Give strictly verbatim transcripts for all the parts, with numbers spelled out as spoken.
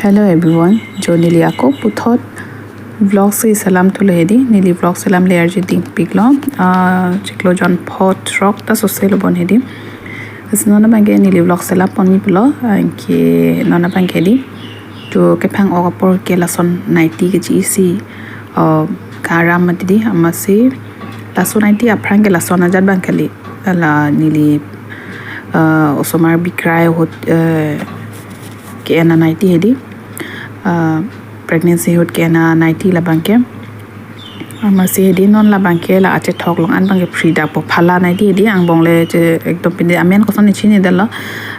Hello everyone, jo neli ako puthot vlog si selam thulo hedi, neli vlog selam le arje dingpiklo, ah, chiklo jon phot throk ta sose lo bon hedi. Lasi non abangke neli vlog selam ponji pulo, anke non abangke di. To kephang-ok apor ke lason nighty kechi isi, ah, karam mati di, amatsi laso nighty aphrang ke lason ajat abang kali. Hala neli, ah, osomar bikrai ahut, eh, ke-en a nighty hedi. Ah, pregnancy ahut ke-en a nighty labangke. Amatsi hedi non labangke la achethok along an abangke phri dakpo, phala nighty hedi, angbong le che ekdom pini amen koson ni chinidetlo,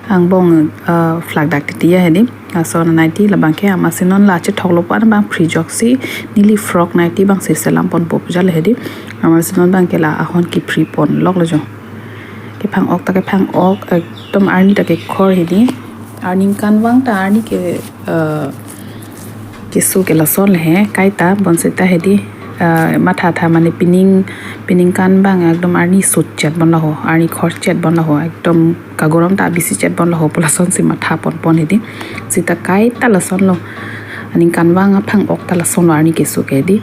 angbong, ah, flak dak titi ya hedi. Laso nighty labangke, amatsi non la achethok lo pu an abang phri joksi neli frock nighty abang si selam ponpo pu jalo hedi. Amatsi non abangke la ahon kiphri ponloklo jo. Kephang-ok ta kephang-ok, ekdom arni ta kekhor hedi. Arni kanvang ta arni ke, eh, keso ke lason le he, kaita bonseta hedi, eh, matha tha mane pining, pining kanvang ekdom arni sut chet bon laho, arni khor chet bon laho, ekdom kagorom ta bisi chet bon laho pu lasonsi matha ponpon hedi. Seta kaita lason lo. Arni kanvang aphang-ok ta lason lo arni keso ke hedi.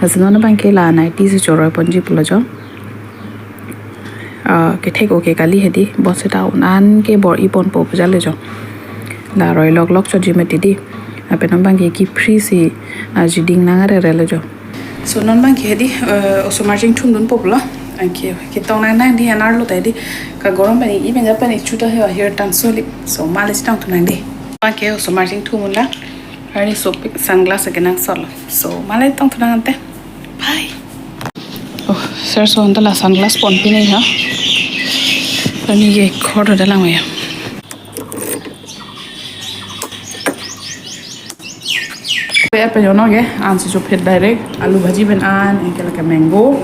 Lasi non abangke la nighty si choroi ponji pulo jo. Ah, kethek-ok kali hedi, bonseta un an ke bor-i ponpo pu jalo jo. La roi loklok choji mati di. Lapen non abangke kiphri si, ah, jiding nang arere lo jo. So non abangke hedi, eh, osomar chingthum dunpo pulo. Anke ketong nang nang di, an arlo ta hedi. Kagorom pen i pen ja pen i chuta he ahir tan soli. So male si tangthu nang di. Abangke osomar chingthum un la. Arni sopik sunglass ke nang solo. So male tangthu nang ante. Bye. Oh, sir, so anta la sunglass ponpine ha. Arni kekhor do dalang ya. Pe pe jono ke, an si chophet direct. Aloo bhaji pen an, anke lake mango.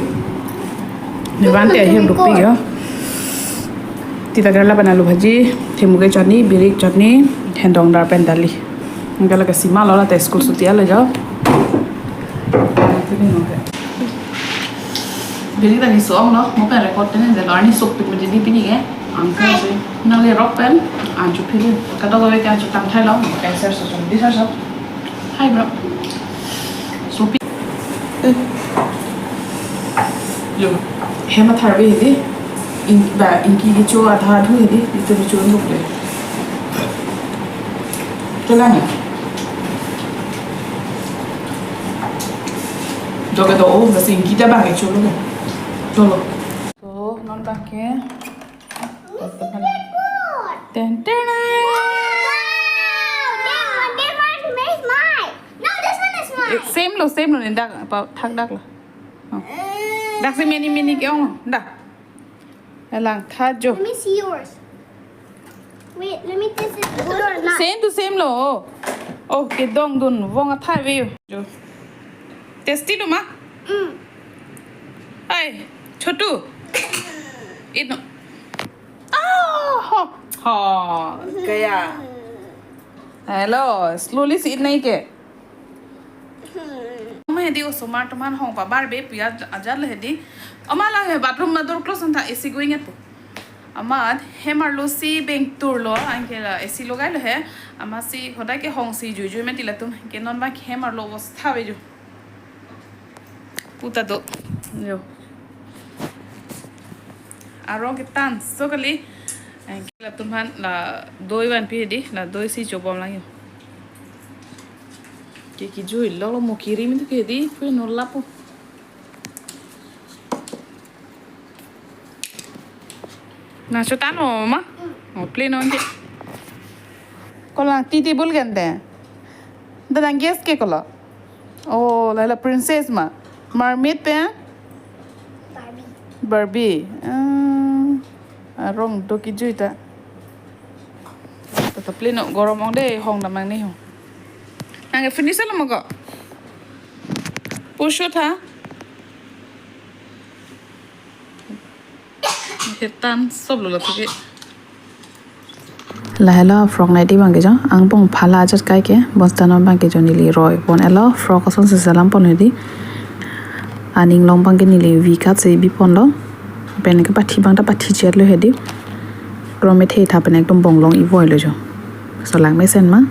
Ni bante ahir dukpik ya. Tita karela pen aloo bhaji, themu ke chutney, birik chutney, hendong dar pen dali. Anke lake sima lo, lata school suti alo jo. Birik ta ni so-ong lo, mo pen record tene de lo, arni sopik mo jadi pini ke. Anke si, nang le rok pen, an chophet. Kadokave ke an chotang thai lo, cancer so so, bisa so. Hi bro. Sopik. Eh. Jo, hem athar ave hedi. In, ba, ingki kecho adha adhu hedi, itum kecho nuk de. Kelang ya? Doke do, oh, bas ingki ta bang kecho lo. Cholo. So, non abangke. Ten, ten. Same lo, same lo, ne dak, pa, thak dak lo. Oh. Dak si mini mini ke-ong, dak. Elang tha jo. Let me see yours. Wait, let me test it. Good or not? Same to same lo. Oh, kedongdun, vong athai ave jo. Tasty lo ma? Mm. Ai, Chotu. Ino. Ah, ho, ho, gaya. Hello, slowly si nai ke. Ama hedi osomar atum aphan hong pabar be pu ajat le hedi. Ama la he bathroom ma door close anta A C going at po. Ama hem arlo si beng turlo, anke la A C logai lo he. Amatsi hodai ke hong si jui jui mati latum, ke non abang hem arlo obostha ave jo. Puta do. Jo. Arong ketan so kali. Anke latum aphan la doi vanpi hedi, la doi si chobom lang jo. Ke kijui lo lo mo kiri mintu ke hedi, pui nolap po. Na chotan mo ma? Oh, play non ke. Kolang tea table kan de. Dadang guest ke kolo. Oh, la la princess ma. Mermaid pe? Barbie. Barbie. Ah, arong do kijui ta. Tata play no gorom ong de hong damang ni ho. Nang finish lo mo ko. Pusho tha. Hetan sob lo lasi ke. Lahelo frock nighty abangke jo, angbong phala ajat kai ke, bonseta non abangke jo neli roi pon elo, frock ason si selam pon hedi. Aning along abangke neli V cut si bi ponlo. Pen kepathi abang ta pathi chet lo hedi. Krom ethe tha pen ekdom bonglong ivoi lo jo. So lang mesen ma.